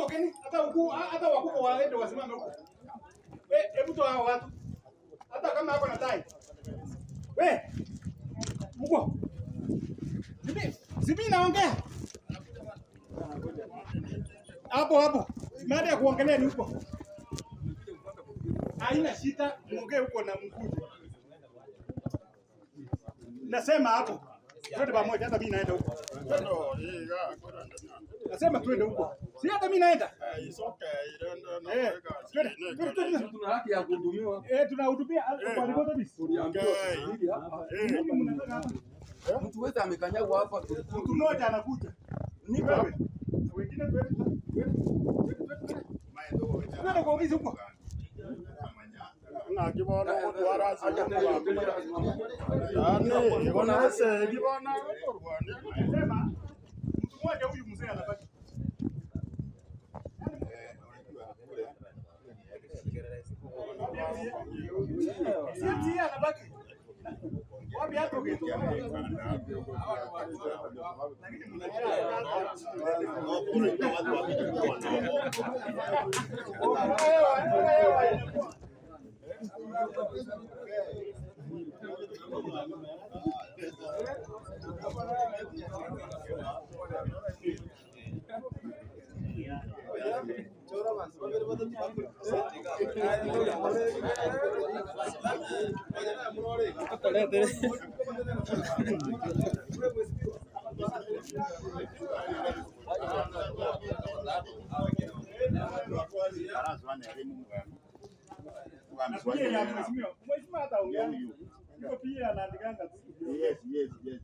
tokeni, hata huku hata wakubwa waende wasimame huko. We, hebu toa hao watu. Hata kama hako na tai. We, mko. Zibi, zibi naongea. Hapo hapo. Baada ya kuongelea ni huko. Haina shida, muongee huko na mkuje. Nasema hapo. Twende pamoja, hata mimi naenda huko. Nasema twende huko. Si hata mimi naenda. Eh, twende, twende, twende. Tuna haki ya kuhudumiwa. Eh, tunahudumia kwa remote office. Tuliambiwa tusubiri hapa. Nini mnataka hapa? Mtu wetu amekanyagwa hapa. Mtu mmoja anakuja. Ni wewe. Wengine twende. Twende, twende, twende. Twende kwa ofisi huko. Nasema mtu mmoja huyu mzee anabaki. Si mzee anabaki. Wapi hapo kitu? Lakini mnajua. Na pia ya mheshimiwa. Mheshimiwa hata ongea. Hiyo pia anaandikanga tu. Yes, yes, yes.